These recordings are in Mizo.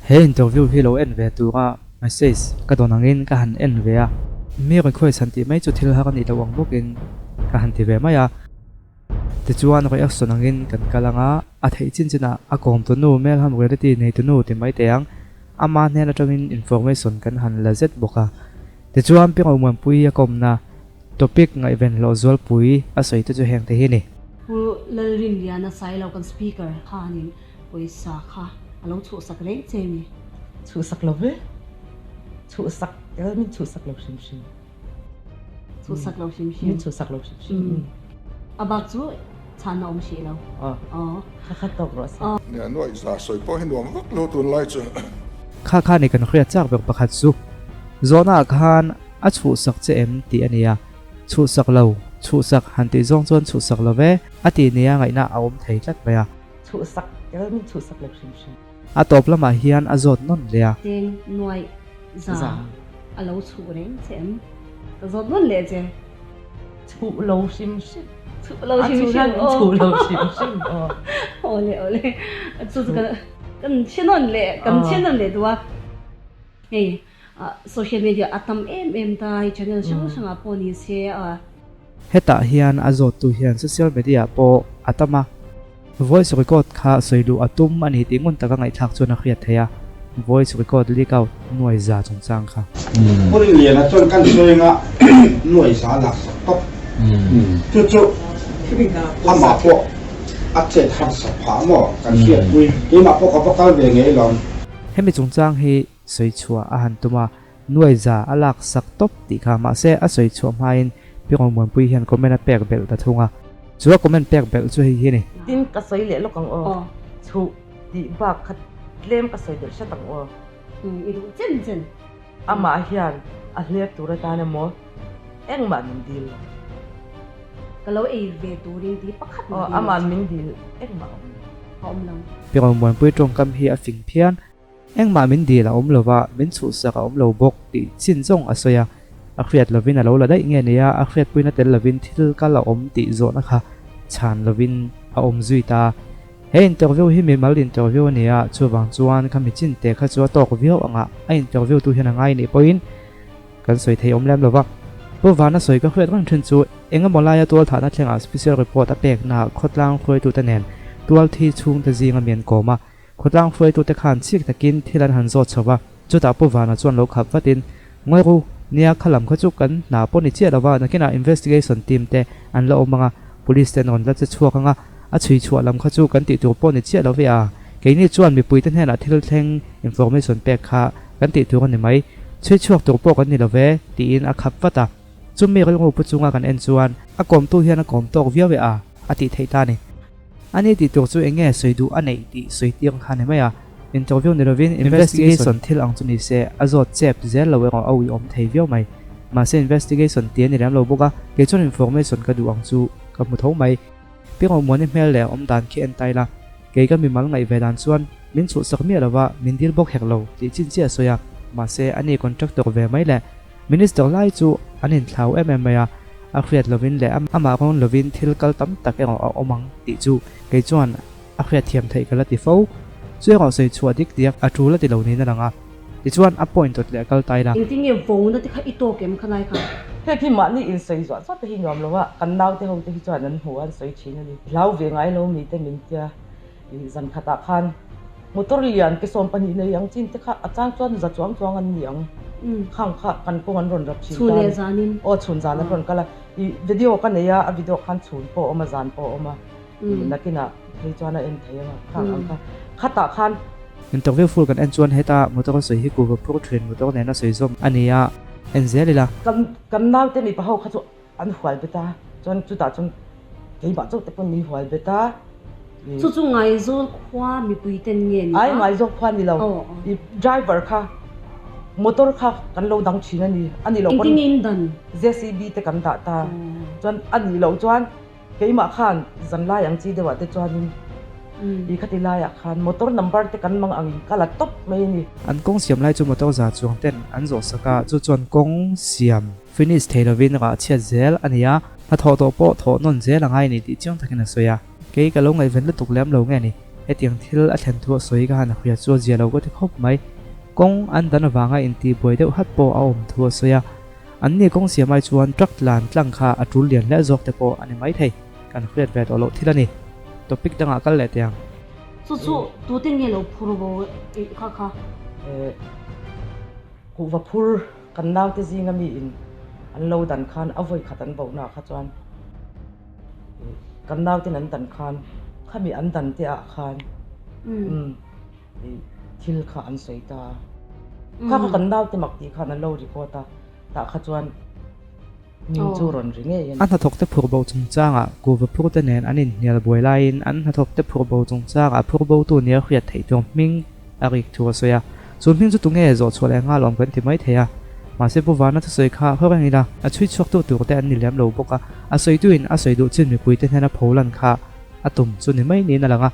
He interview hi lo en ve tura message ka dawn angin ka han en ve a, mi request han tih mai chu thil har a nih loh ang bawkin ka han ti ve mai a. Tichuan reaction angin kan kal ang a, a theih chin chinah a kawm tunu Melham Reality nei tunu ti mai teh ang, ama hnen atangin information kan han la zet bawk a. Tichuan Pi Romuanpuii a kawmna topic ngaihven hlawh zualpui a sawi te chu heng te hi a ni. Pu Lalrinliana Sailo kan speaker khanin pawisa kha a lo chhuhsak reng che mi? Chhuhsak lo ve. Chhuhsak min chhuhsak lo hrim hrim. Chhuhsak lo hrim hrim. Min chhuhsak lo hrim hrim. A bak chu chhanna awm hrih lo. Aw. Kha kha tawk rawh se. Nia nuaih za sawi pawh hi nuam vak lo tunlai chu. Kha kha ni kan hriat chak ber pakhat chu zawhna ah khan a chhuhsak che em tih a ni a, chhuhsak lo, chhuhsak han tih zawng chuan chhuhsak lo ve a tih nia ngaihna a awm thei tlat mai a. Chhuhsak tel min chhuhsak lo hrim hrim. A tawp lamah hian a zawt nawn leh a. Cheng nuaih za a lo chhuh reng che em? Ka zawt nawn leh che. Chhuh lo hrim hrim. Chhuh lo hrim hrim aw. Chhuh lo hrim hrim aw. Awle awle. Chu chu kan hre nawn leh kan hre nawn leh duh a. Hei social media a tam em em ta hei channel hrang hrangah pawh ni se a. Hetah hian a zawttu hian social media pawh a tam a, voice record kha sawi luh a tum a ni tih ngun taka ngaihthlak chuan a hriat theih a, voice record leak out nuai za chungchang kha. Hmun liana chuan kan sawi anga nuai za lak sak tawp. Chu chu amah pawh a chet harsa phah maw kan hriatpui. Keimah pawh ka va kal ve ngei lawm. Hemi chungchang hi sawi chhuah a han tum a, Nuai za a lak sak tawp tih kha mahse a sawi chhuah hmain Pi Ngawmuanpui hian comment a pek belh ta thung a. Chu a comment pek belh chu hei hi a ni. Tin ka sawi leh lawk ang aw. Chhuh tih bak kha tlem ka sawi belh hret ang aw. I duh chen chen. Amah hian a hlep tur atan emaw engmah min dil lo. Ka lo ei ve turin tih pakhat min dil lo. Aw amah min dil engmah a awm lo. A awm lo. Pi Ngawmuanpui tawngkam hi a fing phian. Engmah min dil a awm lova, min chhuhsak a awm lo bawk tih chin zawng a sawi a. A hriat lovin a lo la daih nge nia, a hriatpuina tel lovin thil kal a awm tih zawhna kha chhan lovin a awm zui ta. He interview hi mimal interview a ni a, chuvang chuan kha mi chin te kha chu a tawk viau anga a interview tu hian a ngai nih pawhin kan sawi thei awm lem lova. Pu Vana sawi ka hriat reng thin chu engemaw laia tualthahna thlengah special report a peknaah khawtlang hruaitute nen tualthi chhungte zinga mi an kawm a, Khawtlang hruaitute khan chik takin thil an han zawt chho va, chutah Pu Vana chuan lo khap vatin, Ngawi ru, nia kha lam kha chu kan hna pawh ni chiah lova, nakinah investigation team te an la awm anga, police te an rawn la che chhuak anga, a chhui chhuah lam kha chu kan tih tur pawh ni chiah lo ve a, keini chuan mipuite hnenah thil thleng information pek kha kan tih tur a ni mai, chhui chhuak tur pawh kan ni lo ve, tiin a khap vat a. Chumi rilru pu chunga kan en chuan a kawmtu hian a kawm tawk viau e a, a tih theih ta a ni. A ni tih tur chu eng nge sawi duh a neih tih sawi tir kha ni mai a, interview ni lovin investigation thil ang chu ni se a zawt chep zel lo erawh a uiawm thei viau mai. Mahse investigation ti a ni lem lo bawk a, kei chuan information ka duh ang chu ka hmu tho mai. Pi Ngawhmuani hmel leh awm dan khi en ta ila, kei ka mimal ngaih ve dan chuan min chhuhsak miah lova min dil bawk hek lo tih chin chiah a sawi a, mahse a ni contractor ve mai leh Minister lai chu an inthlau em em mai a, a hriat lovin leh amah rawn lovin thil kal tam tak erawh a awm ang tih chu kei chuan a hriat thiam theih ka la ti fo. Chu erawh sawi chhuah dik diak a tul a ti lo niin a lang a, tichuan a point dawt leh a kal tai la. Engtin nge vona te kha i tawk em kha lai kha? Hei khi mahni insawi zuah zuah te hi nuam lo a, kan naute ho te hi chuan an hmu a an sawi thin a ni. Hlau ve ngai lo mite min tia i zan khatah khan Motor lian ke 12 nei ang chin te kha a chang chuan za chuang chuang an ni ang. Khang kha kan kawng an rawn rap thin tan. Chhun leh zanin. Aw chhun zan an rawn kal a. I video ka nei a, a video khan chhun pawh a awm a zan pawh a awm a. Nakinah phei chuan a en thei ang a khang ang kha. Khatah khan. Interview full kan en chuan heta motor a sawi hi kuhva phur thin motor nen a sawi zawm a ni a, en zel ila. Kan kan naute mipa ho kha chu An hual bet a, chuan chutah chuan keimah chauh te pawn min hual bet a. Chu chu Ngaizawl khua mipui ten nge ni a? Ai Ngaizawl khua ni lo, i driver kha motor kha kan lo dang thin a ni, a ni lo pawn Engtin nge in dan? JCB te kan dah ta, chuan a nih loh chuan keimah khan zanlai ang chi deuhah te chuanin i khati laiah khan motor number te kan mang angin ka la tawp mai a ni. An kawng siam lai chu motor za chuang ten an zawh sak a, chu chuan kawng siam Finish thei lovin rah chhiat zel a ni a, hnathawh tawh pawh thawh nawn zel a ngai a ni tih chiang takin a sawi a. Kei ka lo ngaihven lutuk lem lo nge ni? Hetiang thil a thlen thu a sawi ka han hria chu a zia lo ka ti khawp mai. Kawng an dan avanga intihbuai deuh hat pawh a awm thu a sawi a. An ni kawng siam ai chuan truck tlan tlang kha a tul lian hle zawk te pawh a ni maithei. Kan hriat ve tawh loh thil a ni. Topic dangah kal leh teh ang. Chu chu tute nge lo phur bo kha kha? Kuhva phur kan naute zinga mi in an lo dan khan a vawi khat an bohna ah kha chuan kan nauten an dan khan khami an dan te ah khan thil kha an sawi ta a. Kha kha kan naute mak tih khan an lo record a, tah kha chuan hming chu rawn ri ngei a ni. A hnathawkte phur bo chungchangah kuhva phurte nen an inhnial buai laiin an hnathawkte phur bo chungchangah phur botu nia hriat theih tur hming a rik thu a sawi a. Chu hming chu tunge zawh chhuah leh nghal awm kan ti mai thei a. Mahse Pu Vana thusawi kha haw reng ila a chhui chhuaktu turte an ni lem lo bawk a, a sawituin a sawi duh chin mipuite hnena pholan kha a tum chu ni mai niin a lang a.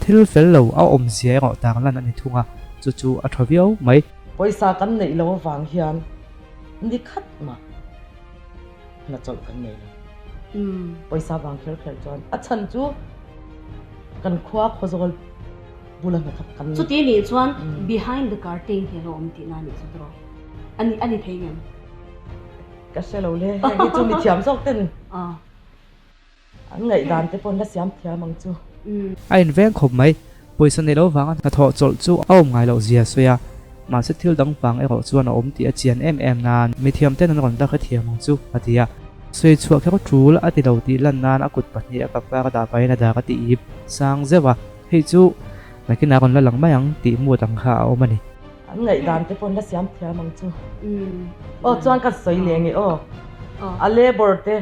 Thil fel lo a awmzia erawh tarlan a ni thung a, chu chu a tha viau mai. Pawisa kan neih lo avang hian ni khat mah hna chawlh kan nei lo. Pawisa vang kher kher chuan a chhan chu kan khua Khawzawl bula hna thawk kan ni. Chuti nih chuan behind the curtain hi a lo awm tihna a nih chu tawh a ni thei ngem? Ka hre lo le, heng hi chu mithiam zawk ten. An ngaihdan te pawn la siam thiam ang chu. A inveng khawp mai. Pawisa nei lo vanga hnathawh chawlh chu a awm ngai loh zia a sawi a. Mahse thil dang vang erawh chuan a awm tih a chian em em nan mithiam ten an rawn la hrethiam ang chu, a ti a. Sawi chhuah kher tul a ti lo tih lan nan a kut pahnih a kap kar a dah pahin a dak a ti ip sang zeuh a. Hei chu nakinah rawn la lang mai ang tih mut ang kha a awm a ni. An ngaihdan te pawn la siam thiam ang chu. Aw chuan ka sawi leh nge aw. A labour te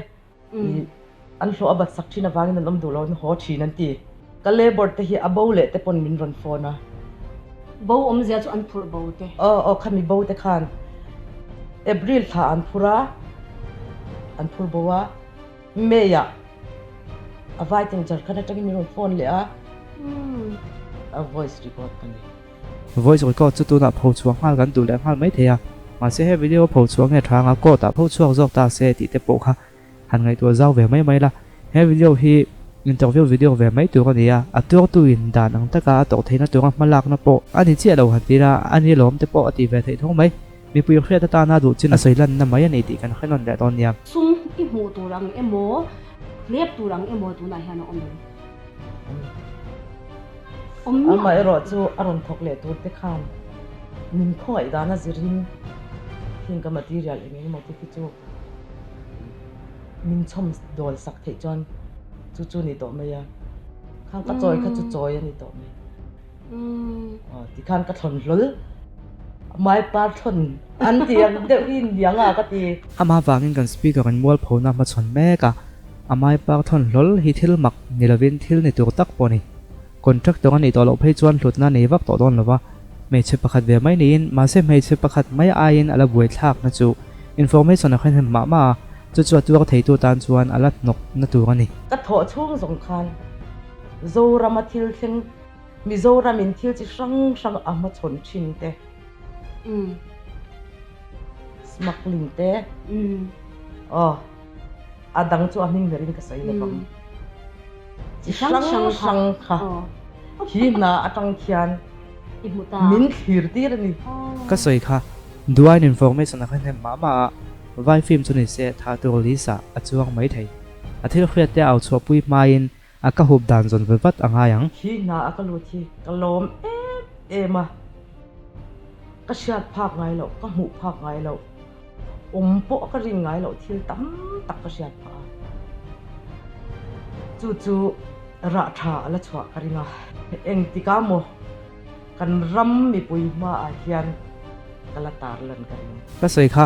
An hlawh a bat sak thin avangin an awm duh lo an haw thin an ti. Ka labour te hi a bo leh te pawn min rawn phone a. Bo awmzia chu an phurh bo te. Aw aw khami bo te khan April thla an phur a, an phur bo a, May ah a vai teng Jharkhand atangin min rawn phone leh a, a voice record ka nei. Voice record chu tunah pho chhuah nghal kan duh leh nghal mai thei a, mahse he video pho chhuah nge tha anga court ah pho chhuak zawk ta se tih te pawh kha han ngaihtuah zau ve mai mai la. He video hi interview video ve mai tur a ni a, a tuartu in dan ang taka a tawh theihna tura hma lakna pawh a ni chiah lo han ti la, a ni lawm te pawh a ti ve theih tho mai. Mipui hriat atana duh chin a sawi lanna mai a ni tih kan hre nawn leh dawn nia. Sum i hmuh tur ang emaw, hlep tur ang emaw tunah hian a awm em? Amaherawh chu a rawn thawk leh tur te khan min khawngaih dan a zirin heng ka material eng eng emaw te khi chu min chhawm dawl sak theih chuan chu chu ni tawh mai a, khang ka chawi kha chu chawi a ni tawh mai. Aw tikhan ka thlawn hlawl mai par thlawn an ti ang deuh hi niang a ka ti. Amah vangin kan speaker in mualphona hmachhawn mek a, a mai par thlawn hlawl hi thil mak ni lovin thil ni tur tak pawh a ni. Contractor a nih tawh loh phei chuan hlutna a nei vak tawh dawn lova, hmeichhe pakhat ve mai niin mahse hmeichhe pakhat mai aiin a la buaithlakna chu information a hrenem mah mah a, chu chu a tuar theitu tan chuan a la hnawk na tur a ni. Ka thawh chhung zawng khan Zorama thil thleng, Mizoramin thil chi hrang hrang a hmachhawn thin te, smuggling te, aw a dang chu a hming berin ka sawi lo vang. Chi hrang hrang kha khi hna atang khian min thlir tir a ni. Ka sawi kha Duain information a hrenem mah mah a, vai film chu ni se tha tur list ah a chuang mai thei. A thil hriat te au chhuahpui hmain a ka hup dan zawn ve vat a ngai ang. Hi hna a ka lut hi ka lawm em em a, ka hriat phak ngai loh, ka hmuh phak ngai loh, awm pawh ka rin ngai loh thil tam tak ka hriat phah a. Chu chu rah tha a la chhuah ka ring a, engtikah maw kan ram mipui hmaah hian ka la tarlan ka ring. Ka sawi kha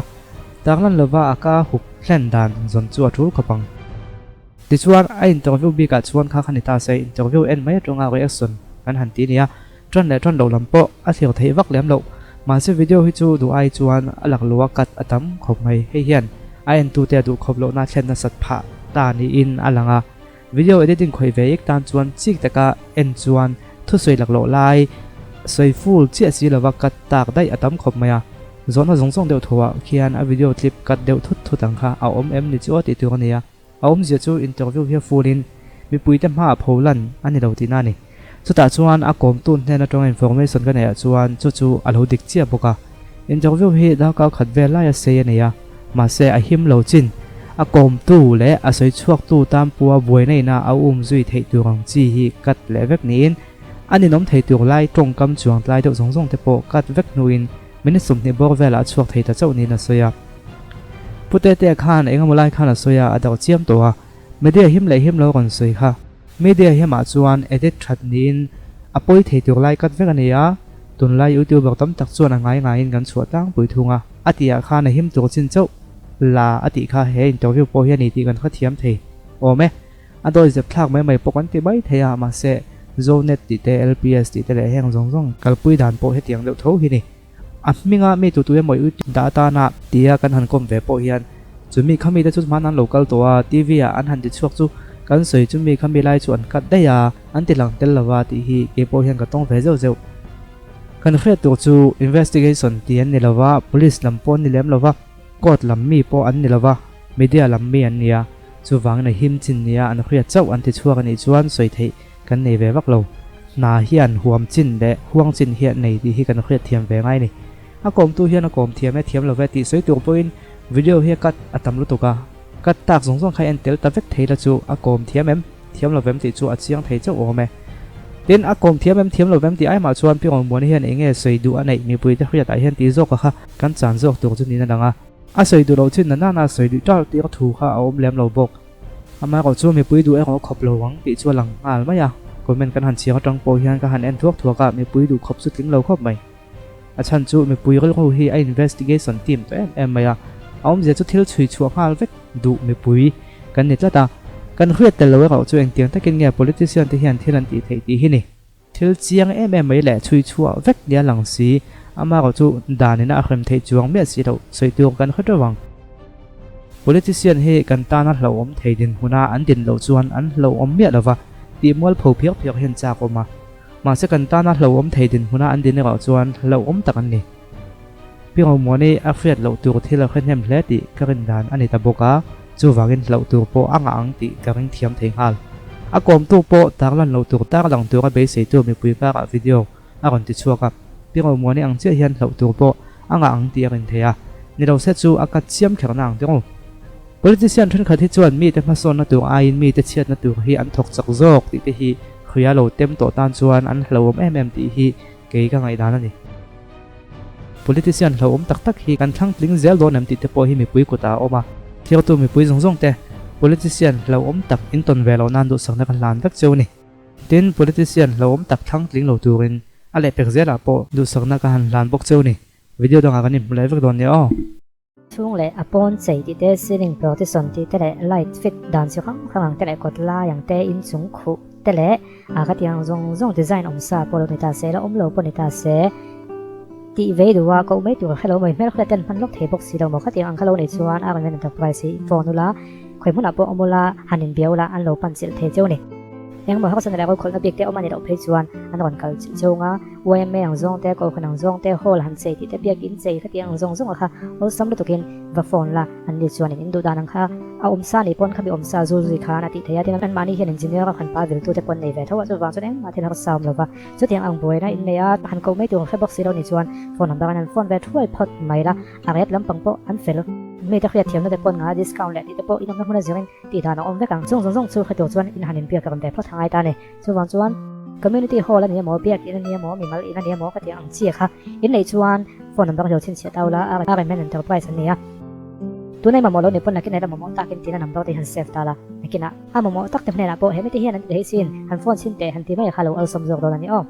tarlan lova a ka hup hlen dan zawn chu a tul khawp ang. Tichuan, a interview bikah chuan kha kha ni ta se, interview en mai atanga reaction kan han ti nia, tan leh tan loh lam pawh a thlir theih vak lem loh. Mahse video hi chu duh ai chuan a lak lo a cut a tam khawp mai. Hei hian a entute a duh khawp lohna thlen nasat phah ta niin a lang a. Video editing khawih ve ik tan chuan chik taka en chuan thusawi lak loh lai sawi full chiah si lova cut tak daih a tam khawp mai a. Zawhna zawng zawng deuh thuah khian a video clip cut deuh thut thut ang kha a awm em ni chu aw tih tur a ni a. A awmzia chu interview hi a full in mipuite hmaah pho lan a ni lo tihna a ni. Chutah chuan a kawmtu hnen atanga information ka neih ah chuan chu chu a lo dik chiah bawk a. Interview hi darkar khat vel laia sei a nei a, mahse a him lo chin. A kawmtu leh a sawi chhuaktu tan pua buaina ina a um zui theih tur ang chi hi cut leh vek niin a ninawm thei tur lai tawngkam chuang tlai deuh zawng zawng te pawh cut vek hnuin minute 20 bawr velah a chhuak thei ta chauh niin a sawi a. Pu Tetea khan engemaw lai khan a sawi a, a darh chiam tawh a. Media him leh him lo rawn sawi kha. Media himah chuan edit that niin a pawi thei tur lai cut vek a ni a, tunlai youtuber tam tak chuan a ngai ngaiin kan chhuah tlangpui thung a, a tihah khan a him tur chin chauh la a tih kha he interview pawh hi a ni tih kan hrethiam thei awm e. A dawi zep thlak mai mai pawh kan ti mai thei a, mahse Zonet tih te, LPS tih te leh heng zawng zawng kalpui dan pawh hetiang deuh tho hi ni. A hminga mi tu tu emaw YouTube dah atana tia kan han kawm ve pawh hian chumi khami te chu hman an lo kal tawh a, TV ah an han ti chhuak chu kan sawi chumi khami lai chu an cut daih a, an ti lang tel lova tih hi kei pawh hian ka tawng ve zeuh zeuh. Kan hriat tur chu investigation tih an ni lova, police lam pawh an ni lem lova, court lam mi pawh an ni lova, media lam mi an ni a, chuvangin a him chin nia an hriat chauh an ti chhuak a nih chuan sawi theih kan nei ve vak lo. Hna hian huam chin leh huang chin hi a nei tih hi kan hriat thiam ve ngai a ni. A kawmtu hian a kawm thiam e thiam lo ve tih sawi tur pawhin video hi a cut a tam lutuk a, cut tak zawng zawng kha en tel ta vek thei la chu a kawm thiam em thiam lo vem tih chu a chiang thei chauh awm e. Tin, a kawm thiam em thiam lo vem tih aimah chuan Pi Ngawngmuani hian eng nge sawi duh a neih mipui te hriatah hian tih zawk a kha kan chan zawk tur chu niin a lang a. A sawi duh loh chin na nana sawi duh ṭar tir thu kha a awm lem lo bawk. Amaherawh chu mipui duh erawh khawp lo ang tih chu a lang nghal mai a, comment kan han chhiar atang pawh hian ka han en thuak thuak a, mipui duh khawp chu tling lo khawp mai. A chhan chu mipui rilru hi a investigation team tawh em em mai a, a awmzia chu thil chhui chhuah nghal vek duh mipui kan ni tlat a, kan hriat tel lo erawh chu engtiang takin nge politician te hian thil an tih theih tih hi ni. Thil chiang em em mai leh chhui chhuah vek nia lang si, amaherawh chu danin a hrem theih chuang miah si loh sawi tur kan hre teuh ang. Politician hi kan tana hlauhawm thei dinhmuna an din loh chuan an hlauhawm miah lova tih mualpho phiak phiak hian chak awm a. Mahse kan tana hlauhawm thei dinhmuna an din erawh chuan hlauhawm tak an ni. Pi Romuani a hriat loh tur thil a hre hnem hle tih ka rin dan a ni ta bawk a, chuvangin hlauh tur pawh a ngah ang tih ka ring thiam thei nghal. A kawmtu pawh tarlan loh tur tarlang tura beiseitu mipui karah video a rawn ti chhuak a, Pi Romuani ang chiah hian hlauh tur pawh a ngah ang tih a rin thei a, ni lo se chu a kat chiam kherna ang tiraw. Politician thenkhat hi chuan mite hmasawnna tur aiin mite chhiatna tur hi an thawk chak zawk tih te hi hria lo tem tawh tan chuan an hlauhawm em em tih hi Kei ka ngaihdan a ni. Politician hlauhawm tak tak hi kan thlang tling zel dawn em tih te pawh hi mipui kutah a awm a. Thirtu mipui zawng zawng te politician hlauhawm tak in tawn ve loh nan duhsakna ka hlan vek cheu a ni. Tin, politician hlauhawm tak thlang tling lo turin a lehpek zelah pawh duhsakna ka han hlan bawk cheu a ni. Video dangah kan inhmu leh vek dawn nia aw. Chhung leh a pawn chei tih te, ceiling partition tih te leh light fit dan chi hrang hrang ang te leh kawt lai ang te, inchung khuh te leh a ka tih ang zawng zawng design awm sa pawh lo ni ta se, la awm lo pawh ni ta se tih vei duh a, koh mai tur a hrelo mai, hmel hriat ten hman lawk thei bawk si lo maw khatiang ang kha lo nei chuan a rawn enterprise hi phone ula, khawi hmunah pawh awm ula han inbiau ula an lo pan chilh thei cheu a ni. Engmaw harsatna leh rokhawlhna bik te awm a ni loh phei chuan an rawn kal chilh cheu nga. Yma ang zawng te, Kohhran ang zawng te, Hall han chei tih te, Biakin chei kha tih ang zawng zawng a kha awlsam lutukin va phone la, an ni chuanin in duh dan ang kha a awm sa nih pawn khami awm sa zul zui khan a tih theih a, tin anmahni hian engineer a han pa viltu te pawn nei ve tho a, chuvang chuan engmah thil harsa awm lova chutiang ang buaina in nei a, han koh mai tur hre bawk si lo ni chuan phone number an han phone ve thuai phawt mai la, a ret lampang pawh an fel. Mi te hriat thiamna te pawn nga discount leh tih te pawh in awmna hmun a zirin tih dan a awm vek ang, chung zawng zawng chu hre tur chuan in han inbiak rawn ve phawt a ngai ta a ni. Chuvang chuan Community Hall a ni emaw, Biak In a ni emaw, Mimal In a ni emaw ka tih ang chi kha in neih chuan phone number hi lo chhinchhiah ta ula, RMN Enterprise an ni a. Tunah i mamawh lo ni pawn nakinah i la mamawh takin tina number te hi han save ta la, nakinah a mamawh tak te hnenah pawh he mite hian an ti thei sin, han phone chhin teh han ti mai kha lo awlsawm zawk dawn a ni aw.